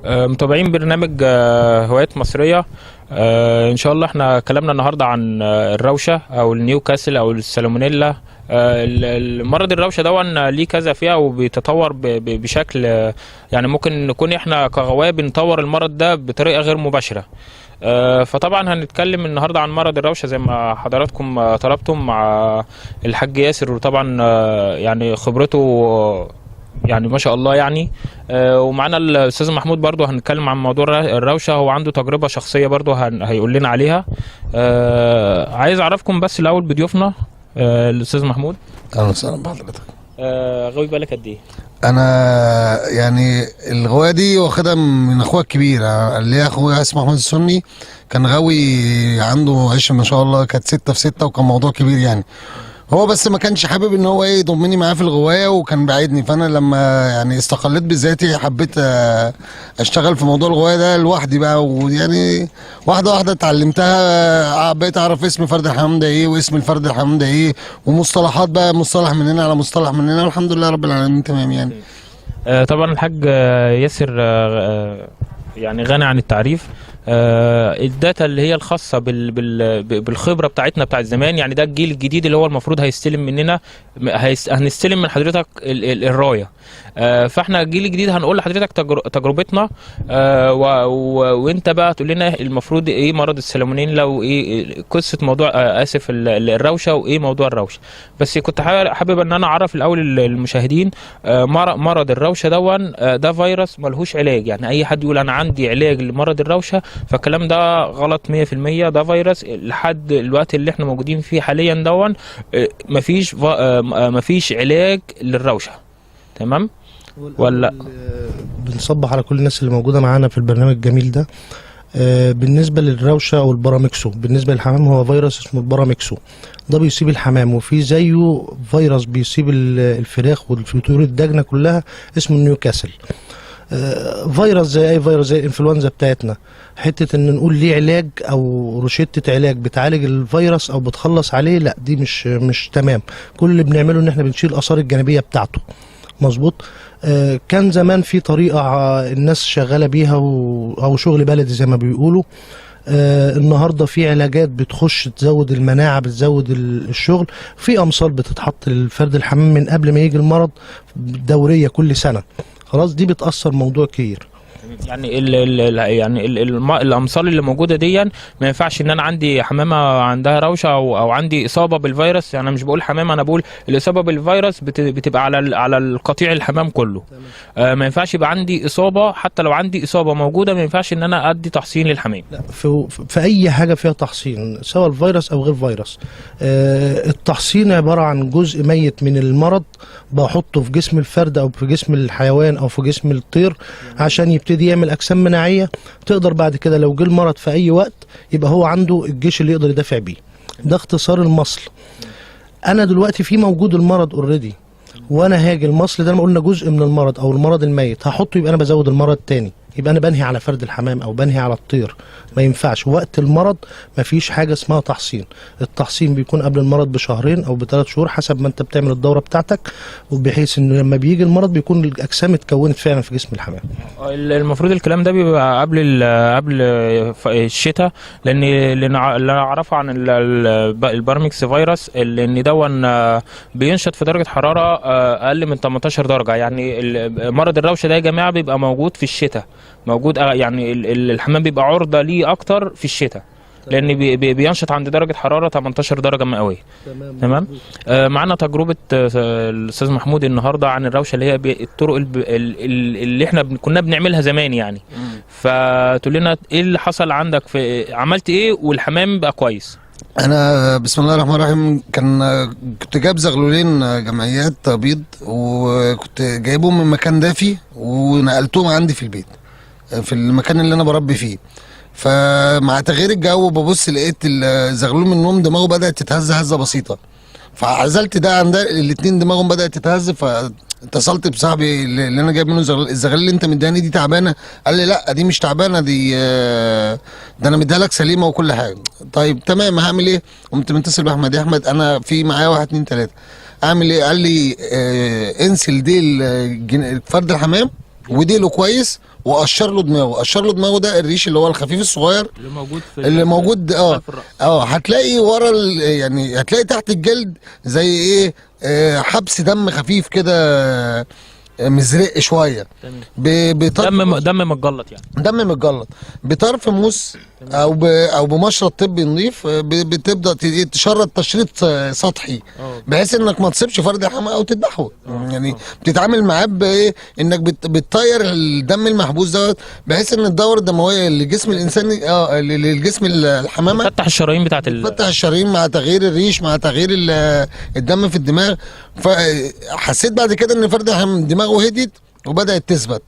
متابعين برنامج هوايات مصرية. إن شاء الله احنا كلامنا النهاردة عن الروشة أو النيوكاسل أو السالمونيلا. المرض الروشة دون ليه كذا فئة وبيتطور بشكل، يعني ممكن نكون احنا كغواية بنطور المرض ده بطريقة غير مباشرة. فطبعا هنتكلم النهارده عن مرض الروشه زي ما حضراتكم طلبتم مع الحاج ياسر، وطبعا يعني خبرته يعني ما شاء الله يعني. ومعانا الاستاذ محمود برضو هنتكلم عن موضوع الروشه، هو عنده تجربه شخصية برضو هيقول لنا عليها. عايز اعرفكم بس الاول بضيوفنا. الاستاذ محمود، اهلا وسهلا بحضرتك. غاوي بالك قد ايه؟ انا يعني الغواية دي واخدها من اخويا الكبير، اللي هي اخويا اسمه احمد السني، كان غاوي عنده عشه ما شاء الله، كانت 6 في 6 وكان موضوع كبير يعني. هو بس ما كانش حابب ان هو ايه يضمني معاه في الغواية وكان بعيدني، فانا لما يعني استقليت بذاتي حبيت اشتغل في موضوع الغواية ده لوحدي بقى، ويعني واحدة واحدة اتعلمتها، بقيت اعرف اسم فرد الحمام ده ايه واسم الفرد الحمام ده ايه ومصطلحات بقى، مصطلح من هنا على مصطلح من هنا، والحمد لله رب العالمين تمام يعني. طبعا الحاج ياسر يعني غني عن التعريف. ال data اللي هي الخاصة بالخبرة بتاعتنا بتاعت زمان، يعني ده الجيل الجديد اللي هو المفروض هيستلم مننا، هنستلم من حضرتك الراية. فاحنا الجيل الجديد هنقول لحضرتك تجربتنا، وانت بقى تقول لنا المفروض ايه مرض السالمونيلا وايه قصة موضوع اسف الروشة وايه موضوع الروشة. بس كنت حابب ان انا اعرف الاول المشاهدين، مرض الروشة دون، ده فيروس ملهوش علاج. يعني اي حد يقول انا عندي علاج لمرض الروشة فالكلام ده غلط 100%. ده فيروس لحد الوقت اللي احنا موجودين فيه حاليا دون، مفيش علاج للروشة. تمام ولا؟ بنصبح على كل الناس اللي موجودة معانا في البرنامج الجميل ده. بالنسبة للروشة أو الباراميكسو، بالنسبة للحمام هو فيروس اسمه الباراميكسو، ده بيصيب الحمام، وفي زيه فيروس بيصيب الفراخ والطيور الداجنة كلها اسمه النيوكاسل. فيروس زي اي فيروس، زي الانفلونزا بتاعتنا، حتة ان نقول ليه علاج او روشتة علاج بتعالج الفيروس او بتخلص عليه، لا دي مش تمام. كل اللي بنعمله ان احنا بنشيل الاثار الجانبية بتاعته. مظبوط. كان زمان في طريقه الناس شغالة بيها او شغل بلدي زي ما بيقولوا. النهارده في علاجات بتخش تزود المناعة، بتزود الشغل، في امصال بتتحط للفرد الحمام من قبل ما يجي المرض، دورية كل سنة. خلاص دي بتأثر موضوع كبير. يعني ال ال يعني ال ال الامصال اللي موجودة دي ما ينفعش ان انا عندي حمامه عندها روشه او عندي اصابه بالفيروس. يعني انا مش بقول حمامه، انا بقول الاصابة بالفيروس بتبقى على القطيع الحمام كله. ما ينفعش يبقى عندي اصابه، حتى لو عندي اصابه موجودة ما ينفعش ان انا ادي تحصين للحمام. لا، في اي حاجة فيها تحصين سواء الفيروس او غير فيروس. التحصين عبارة عن جزء ميت من المرض بحطه في جسم الفرد او في جسم الحيوان او في جسم الطير عشان يبتدي يعمل اجسام مناعية تقدر بعد كده لو جه المرض في اي وقت يبقى هو عنده الجيش اللي يقدر يدافع بيه. ده اختصار المصل. انا دلوقتي في موجود المرض already، وانا هاجي المصل ده لما قلنا جزء من المرض او المرض الميت هحطه، يبقى انا بزود المرض تاني، يبقى انا بنهي على فرد الحمام او بنهي على الطير. ما ينفعش وقت المرض، ما فيش حاجة اسمها تحصين. التحصين بيكون قبل المرض بشهرين او ب3 شهور حسب ما انت بتعمل الدورة بتاعتك، وبحيث انه لما بيجي المرض بيكون الاجسام اتكونت فعلا في جسم الحمام. المفروض الكلام ده بيبقى قبل الشتاء، لان اللي انا اعرفه عن الباراميكس فيروس ان دون بينشط في درجه حرارة اقل من 18 درجه. يعني مرض الروشه ده يا جماعة بيبقى موجود في الشتاء، موجود يعني الحمام بيبقى عرضه ليه اكتر في الشتاء. لان بينشط عند درجه حرارة 18 درجه مئوية. تمام. معانا تجربه الاستاذ محمود النهارده عن الروشه اللي هي الطرق اللي احنا كنا بنعملها زمان يعني. فتقول لنا ايه اللي حصل عندك، في عملت ايه والحمام بقى كويس؟ انا بسم الله الرحمن الرحيم كنت جايب زغلولين جمعيات بيض، وكنت جايبهم من مكان دافي ونقلتهم عندي في البيت في المكان اللي انا بربي فيه. فمع تغيير الجو ببص لقيت الزغلول منهم دماغه بدأت تتهز هزة بسيطة، فعزلت ده عن ده، الاتنين دماغهم بدأت تتهز. فاتصلت بصاحبي اللي انا جايب منه الزغلول اللي انت مديهاني دي تعبانة؟ قال لي لا دي مش تعبانة، دي ده انا مديها لك سليمة وكل حاجة. طيب تمام، هعمل ايه؟ قمت متصل باحمد، يا احمد انا في معايا 1 2 3، اعمل ايه؟ قال لي انسل ديل فرد الحمام وديله كويس وقشر له دماغه. قشر له دماغه ده الريش اللي هو الخفيف الصغير اللي موجود في اللي موجود هتلاقي ورا يعني هتلاقي تحت الجلد زي ايه، حبس دم خفيف كده مزرق شوية، دم متجلط يعني، دم متجلط بطرف موس او بمشرط طبي نظيف، بتبدا تشرط تشريط سطحي بحيث انك ما تصيبش فرد الحمام او تذبحه. يعني بتتعامل معاه بايه؟ انك بتطير الدم المحبوس دوت بحيث ان الدورة الدموية لجسم الانسان للجسم الحمامة تفتح الشرايين بتاعت تفتح الشرايين مع تغيير الريش مع تغيير الدم في الدماغ. فحسيت بعد كده ان فرد الحمام دماغه هديت وبدات تثبت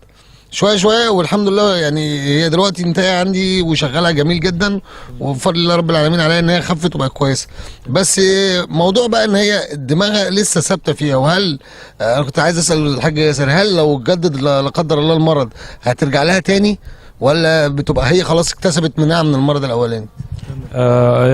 شوية شوية، والحمد لله يعني هي دلوقتي انتهى عندي وشغالة جميل جدا، وبفضل الله رب العالمين عليها ان هي خفت وبقت كويسة. بس موضوع بقى ان هي دماغها لسه ثابتة فيها، وهل انا كنت عايز اسال الحاج ياسر، هل لو اتجدد لا قدر الله المرض هترجع لها تاني، ولا بتبقى هي خلاص اكتسبت مناعة من المرض الاولاني؟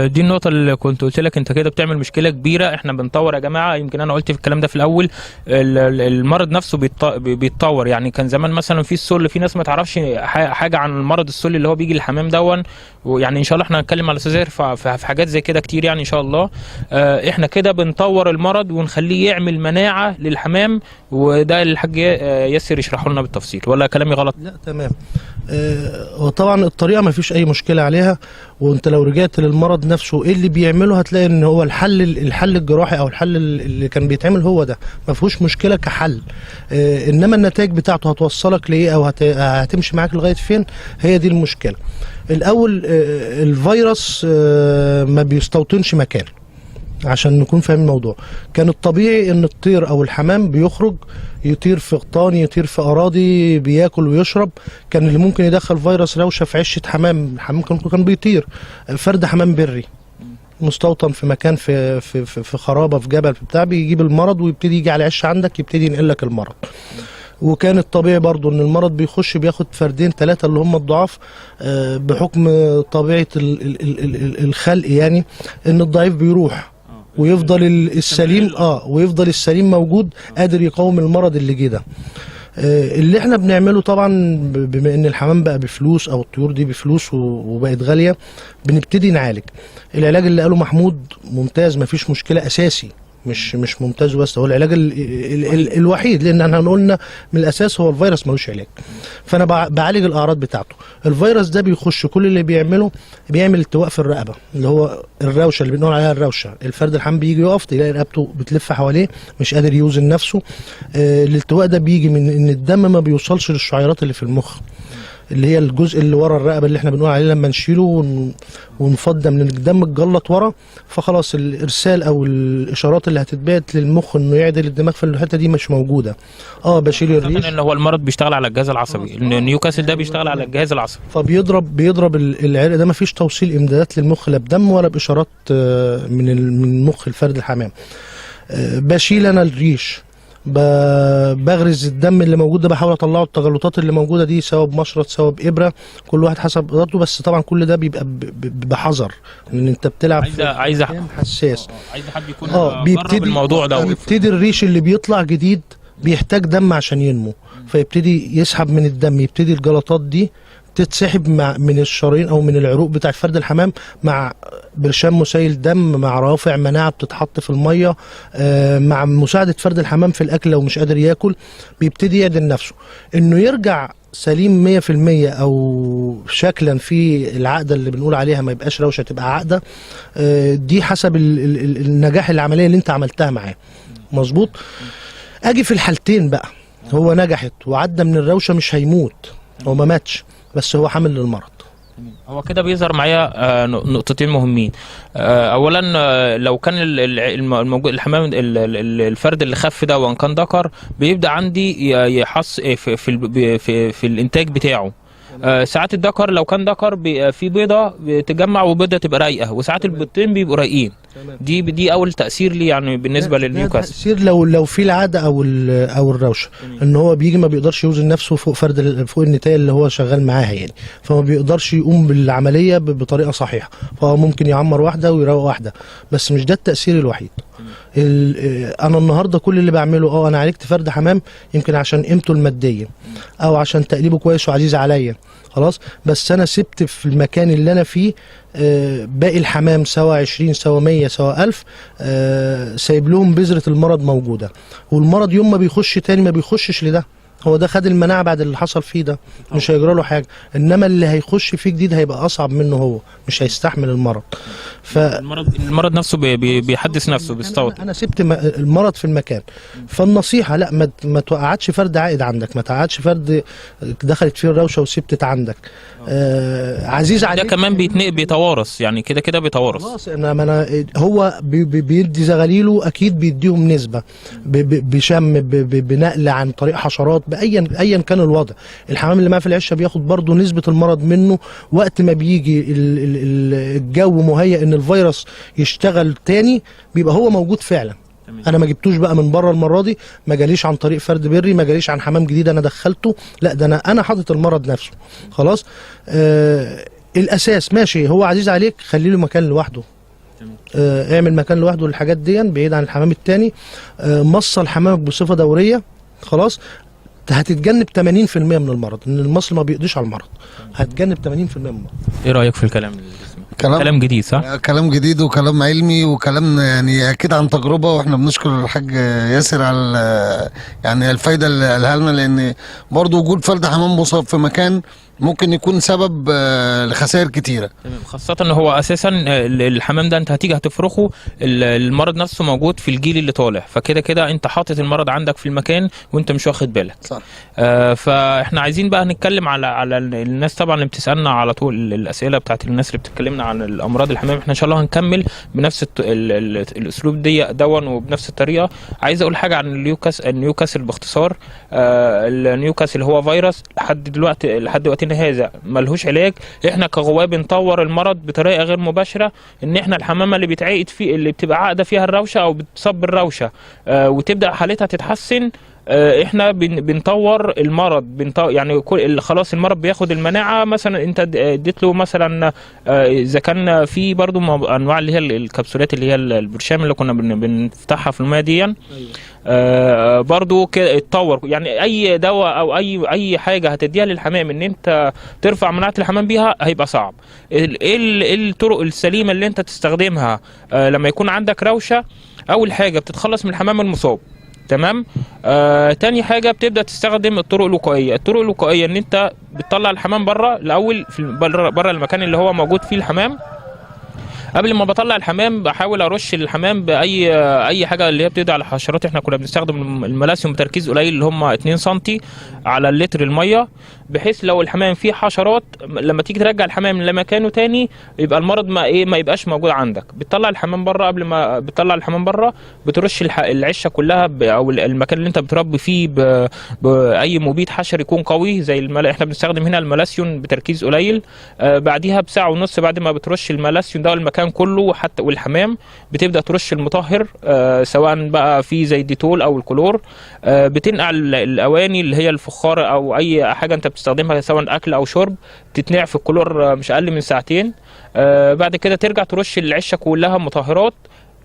دي النقطة اللي كنت قلت لك انت كده بتعمل مشكلة كبيرة. احنا بنطور يا جماعة، يمكن انا قلت في الكلام ده في الاول، المرض نفسه بيتطور. يعني كان زمان مثلا في السل، في ناس ما تعرفش حاجة عن المرض السل اللي هو بيجي للحمام دون، ويعني ان شاء الله احنا هنتكلم على استاذ في حاجات زي كده كتير يعني ان شاء الله. احنا كده بنطور المرض ونخليه يعمل مناعة للحمام، وده الحاج ياسر يشرحه لنا بالتفصيل، ولا كلامي غلط؟ لا تمام. وطبعا الطريقة ما فيش اي مشكلة عليها، وانت لو رجعت للمرض نفسه ايه اللي بيعمله هتلاقي ان هو الحل الجراحي او الحل اللي كان بيتعمل هو ده ما فيهوش مشكلة كحل، انما النتائج بتاعته هتوصلك لايه او هتمشي معاك لغاية فين، هي دي المشكلة. الاول الفيروس ما بيستوطنش مكان، عشان نكون فاهمين الموضوع. كان الطبيعي ان الطير او الحمام بيخرج يطير في غطان، يطير في اراضي، بياكل ويشرب. كان اللي ممكن يدخل فيروس روشه في عشه حمام، الحمام كان بيطير، فرد حمام بري مستوطن في مكان في في في خرابه، في جبل، في بتاع، بيجيب المرض ويبتدي يجي على عشه عندك يبتدي ينقل لك المرض. وكان الطبيعي برضو ان المرض بيخش بياخد فردين ثلاثة اللي هم الضعاف، بحكم طبيعة الخلق، يعني ان الضعيف بيروح ويفضل السليم، ويفضل السليم موجود قادر يقاوم المرض اللي جه ده. اللي احنا بنعمله طبعا بما ان الحمام بقى بفلوس او الطيور دي بفلوس وبقت غالية، بنبتدي نعالج. العلاج اللي قاله محمود ممتاز، مفيش مشكلة، اساسي، مش ممتاز بس، هو العلاج ال ال ال الوحيد، لان احنا قلنا من الاساس هو الفيروس ملوش علاج. فانا بعالج الاعراض بتاعته. الفيروس ده بيخش، كل اللي بيعمله بيعمل التواء في الرقبة اللي هو الروشه اللي بنقول عليها الروشه. الفرد الحمام بيجي يقف تلاقي رقبته بتلف حواليه، مش قادر يوزن نفسه. الالتواء ده بيجي من ان الدم ما بيوصلش للشعيرات اللي في المخ، اللي هي الجزء اللي ورا الرقبة اللي احنا بنقول عليه لما نشيله ونفضى من الدم اتجلط ورا، فخلاص الارسال او الاشارات اللي هتتبعت للمخ انه يعدل الدماغ في الحتة دي مش موجودة. بشيل الريش. ان هو المرض بيشتغل على الجهاز العصبي، النيوكاسل ده بيشتغل على الجهاز العصبي، فبيضرب العرق ده، مفيش توصيل امدادات للمخ لا بدم ولا باشارات من مخ الفرد الحمام. بشيل انا الريش، بغرز الدم اللي موجود ده، بحاول اطلعه التجلطات اللي موجودة دي، سواء بمشرط سواء بابره، كل واحد حسب قدرته. بس طبعا كل ده بيبقى بحذر، ان انت بتلعب عايزه حساس، عايز حد يكون بيبتدي الموضوع ده. بيبتدي الريش اللي بيطلع جديد بيحتاج دم عشان ينمو، فيبتدي يسحب من الدم، يبتدي الجلطات دي تتسحب من الشرايين او من العروق بتاع فرد الحمام، مع برشام مسيل دم، مع رافع مناعة بتتحط في المية، مع مساعدة فرد الحمام في الاكل لو مش قادر ياكل، بيبتدي يعدل نفسه انه يرجع سليم 100% او شكلا في العقدة اللي بنقول عليها ما يبقاش روشه تبقى عقده، دي حسب النجاح العملية اللي انت عملتها معاه. مظبوط. اجي في الحالتين بقى، هو نجحت وعدى من الروشه، مش هيموت، هو ما ماتش، بس هو حامل للمرض. هو كده بيظهر معايا نقطتين مهمين. اولا لو كان الموجود الحمام الفرد اللي خف ده وان كان ذكر، بيبدا عندي يحص في في في, في الانتاج بتاعه. ساعات الذكر لو كان ذكر في بيضة بتجمع وبيضه تبقى رايقة، وساعات البيضتين بيبقوا رايقين. دي اول تاثير لي يعني بالنسبة للنيوكاسل. تاثير لو في العادة او الروشه، ان هو بيجي ما بيقدرش يوزن نفسه فوق فرد فوق النتايه اللي هو شغال معاها يعني، فما بيقدرش يقوم بالعملية بطريقة صحيحه، فهو ممكن يعمر واحدة ويروق واحدة، بس مش ده التاثير الوحيد. انا النهارده كل اللي بعمله انا عالجت فرد حمام يمكن عشان قيمته المادية او عشان تقليبه كويس وعزيز عليا، خلاص، بس انا سبت في المكان اللي انا فيه باقي الحمام سواء 20 سواء 100 سواء 1000، سايب لهم بذرة المرض موجودة، والمرض يوم ما بيخش تاني ما بيخشش لده، هو ده خد المناعة بعد اللي حصل فيه ده، مش هيجرى له حاجة، انما اللي هيخش فيه جديد هيبقى اصعب منه، هو مش هيستحمل المرض. المرض نفسه بيحدث نفسه، بيستوطن. انا سبت المرض في المكان. فالنصيحه لا، ما توقعتش فرد عائد عندك، ما توقعتش فرد دخلت فيه الروشه وسبتت عندك. عزيز عليك ده كمان بيتوارث يعني، كده كده بيتوارث. خلاص، انا هو بيدي زغاليله اكيد، بيديهم نسبه بشم بنقل عن طريق حشرات، ايا كان الوضع. الحمام اللي معاه في العشه بياخد برضه نسبه المرض منه، وقت ما بيجي الجو مهيئ ان الفيروس يشتغل تاني بيبقى هو موجود فعلا. انا ما جبتوش بقى من بره المرة دي، ما جاليش عن طريق فرد بري، ما جاليش عن حمام جديد انا دخلته، لا ده انا حاطط المرض نفسه. خلاص. الاساس ماشي، هو عزيز عليك خلي له مكان لوحده، اعمل مكان لوحده للحاجات دي بعيد عن الحمام التاني، مصل حمامك بصفة دورية، خلاص هتتجنب 80% من المرض، ان المصل ما بيقضيش على المرض، هتجنب 80% من المرض. ايه رايك في الكلام؟ كلام جديد صح؟ كلام جديد وكلام علمي وكلام يعني اكيد عن تجربه، واحنا بنشكر الحاج ياسر على يعني الفايدة اللي قالها لنا، لان برضه وجود فرد حمام مصاب في مكان ممكن يكون سبب لخسائر كتيرة. تمام، خاصة ان هو اساسا الحمام ده انت هتيجي هتفرخه، المرض نفسه موجود في الجيل اللي طالع، فكده كده انت حاطط المرض عندك في المكان وانت مش واخد بالك. صح. فاحنا عايزين بقى نتكلم على الناس طبعا اللي بتسالنا على طول، الاسئلة بتاعت الناس اللي بتتكلمنا عن الامراض الحمام. احنا ان شاء الله هنكمل بنفس الاسلوب دي دون وبنفس الطريقة. عايز اقول حاجة عن النيوكاسل باختصار. النيوكاسل هو فيروس لحد دلوقتي، لحد وقتنا هذا ملهوش علاج. احنا كغواب بنطور المرض بطريقة غير مباشرة، ان احنا الحمامة اللي بيتعقد فيه، اللي بتبقى عاقده فيها الروشه او بتصاب بالروشه وتبدا حالتها تتحسن، احنا بنطور المرض، يعني خلاص المرض بياخد المناعة. مثلا انت اديت له مثلا، اذا كان في برضو انواع اللي هي الكبسولات اللي هي البرشام اللي كنا بنفتحها في المية دي، برضو اتطور. يعني اي دواء او اي حاجة هتديها للحمام ان انت ترفع مناعة الحمام بيها هيبقى صعب. ايه الطرق السليمة اللي انت تستخدمها لما يكون عندك روشه؟ اول حاجة بتتخلص من الحمام المصاب، تمام. تاني حاجة بتبدا تستخدم الطرق الوقائية. الطرق الوقائية ان انت بتطلع الحمام بره الاول، في بره المكان اللي هو موجود فيه الحمام. قبل ما بطلع الحمام بحاول ارش الحمام باي حاجة اللي هي بتقضي على الحشرات. احنا كنا بنستخدم الملاسيوم بتركيز قليل اللي هم 2 سم على اللتر المية، بحيث لو الحمام فيه حشرات لما تيجي ترجع الحمام لمكانه تاني يبقى المرض ما يبقاش موجود عندك. بتطلع الحمام بره، قبل ما بتطلع الحمام بره بترش العشه كلها او المكان اللي انت بتربي فيه باي مبيد حشري يكون قوي زي احنا بنستخدم هنا الملاسيون بتركيز قليل. بعديها بساعة ونص بعد ما بترش الملاسيون ده المكان كله حتى والحمام، بتبدا ترش المطهر، سواء بقى في زي الديتول او الكلور. بتنقع الاواني اللي هي الفخار او اي حاجة انت بتستخدمها سواء اكل او شرب، تتنقع في الكلور مش اقل من ساعتين. بعد كده ترجع ترش العشه كلها مطهرات،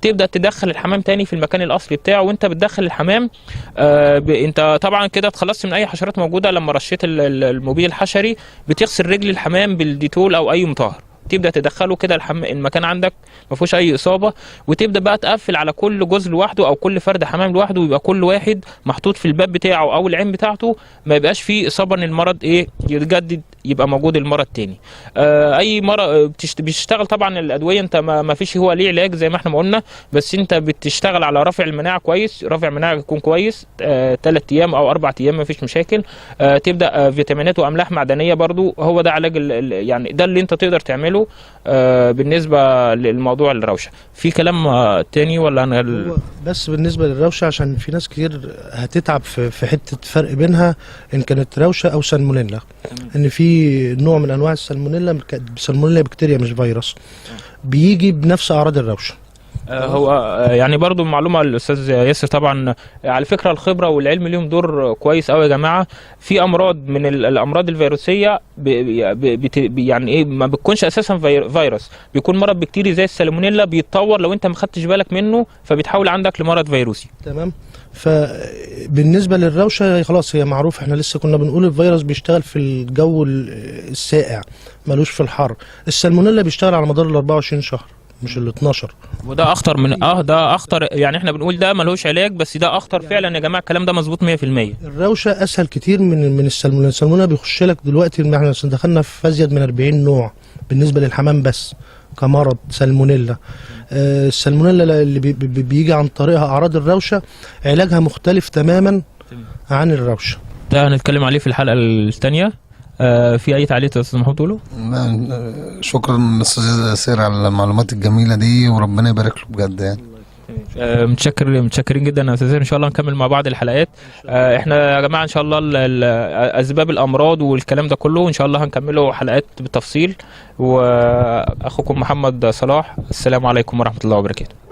تبدا تدخل الحمام تاني في المكان الاصلي بتاعه. وانت بتدخل الحمام انت طبعا كده اتخلصت من اي حشرات موجودة. لما رشيت المبيد الحشري بتغسل رجل الحمام بالديتول او اي مطهر، تبدا تدخله كده المكان عندك ما فيهوش اي اصابه، وتبدا بقى تقفل على كل جزء لوحده او كل فرد حمام لوحده، ويبقى كل واحد محطوط في الباب بتاعه او العين بتاعته، ما يبقاش فيه اصابه ان المرض ايه يتجدد، يبقى موجود المرض تاني. اي مرض بيشتغل طبعا الادوية، انت ما فيش هو ليه علاج زي ما احنا ما قلنا، بس انت بتشتغل على رفع المناعة كويس، رفع المناعة يكون كويس 3 ايام او 4 ايام ما فيش مشاكل. تبدا فيتامينات واملاح معدنية برضو، هو ده علاج يعني ده اللي انت تقدر تعمله بالنسبة للموضوع الروشه. في كلام تاني ولا انا بس بالنسبة للروشه، عشان في ناس كتير هتتعب في حتة فرق بينها ان كانت روشه او سالمونيلا، ان في نوع من انواع السالمونيلا، سالمونيلا بكتيريا مش فيروس، بيجي بنفس اعراض الروشه. هو يعني برضو معلومة الاستاذ ياسر، طبعا على فكرة الخبرة والعلم ليهم دور كويس قوي يا جماعة. في امراض من الامراض الفيروسيه يعني ايه ما بتكونش اساسا فيروس، بيكون مرض بكتيري زي السالمونيلا، بيتطور لو انت ما خدتش بالك منه فبيتحول عندك لمرض فيروسي. تمام. فبالنسبه للروشه خلاص هي معروفة، احنا لسه كنا بنقول الفيروس بيشتغل في الجو الساقع، ملوش في الحر. السالمونيلا بيشتغل على مدار ال 24 شهر مش ال 12، وده اخطر من ده اخطر، يعني احنا بنقول ده ملهوش علاج بس ده اخطر يعني. فعلا يا جماعة الكلام ده مظبوط 100%. الروشه اسهل كتير من السالمونيلا. السالمونيلا بيخش لك دلوقتي، احنا دخلنا في ازيد من 40 نوع بالنسبة للحمام بس كمرض سالمونيلا. السالمونيلا اللي بيجي عن طريقها اعراض الروشه علاجها مختلف تماما عن الروشه. ده هنتكلم عليه في الحلقة الثانية. في اي تعليق يا استاذ محمود تقوله؟ شكرا للاستاذ ياسر على المعلومات الجميلة دي، وربنا يبارك له بجد يعني. متشكرين جدا يا استاذ، ان شاء الله نكمل مع بعض الحلقات. احنا يا جماعة ان شاء الله اسباب الامراض والكلام ده كله ان شاء الله هنكمله حلقات بالتفصيل. واخوكم محمد صلاح، السلام عليكم ورحمة الله وبركاته.